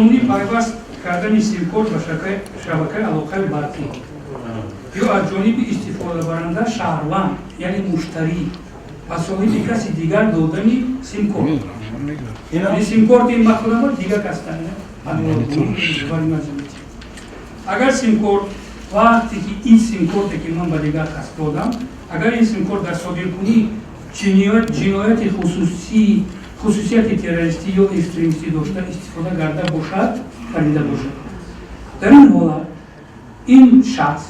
Ғайриқонунӣ пайваст кардани симкорт ба шабакаи алоқаи барқӣ ё аз ҷониби истифодабаранда, шаҳрванд, яъне муштарӣ, ба соҳиби каси дигар додани симкорт, яъне симкорти ин махудама дигар кас. Агар симкорт, вақте ки ин симкорте, ки ман ба дигар кас додам, агар ин симкорт дар содиркунии ҷинояти хусусӣ хусусияти террористӣ ё экстремистӣ дошта истифода карда бошад, харида бошад, дар ин ҳолат ин шахс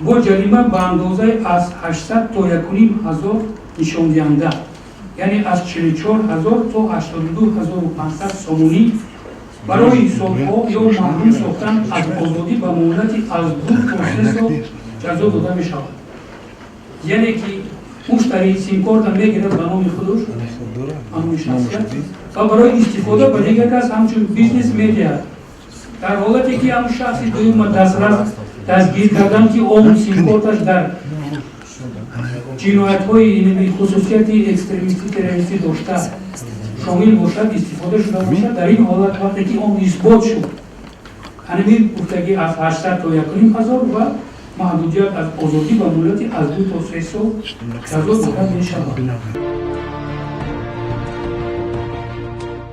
бо ҷарима ба андозаи аз 800 то 1500 нишондиҳанда, яъне аз 44 ҳазор то 82 500 сомонӣ барои солҳо ё маҳрум сохтан аз озодӣ ба муҳлати аз 2 то 3 сол ҷазо дода мешавад. Яъне ки муштарӣ симкорта мегирад ба номи худуш, ба номи шахсият, ва барои истифода ба дигар кас ҳамчун бизнес медиҳад. Дар ҳолате ки ҳамн шахси дуюма дастрас дастгир кардан, ки он симкорташ дар ҷиноятҳои хусусияти экстремистӣ, террористӣ дошта шомил бошад, истифода шуда бошад, дар ин ҳолат, вақте ки он исбот шуд, ҳамин гуфтагӣ аз 800 то 1500 ва маҳдудият аз озодӣ ба муҳлати аз 2 то 3 сол ҷазо дода мешавад.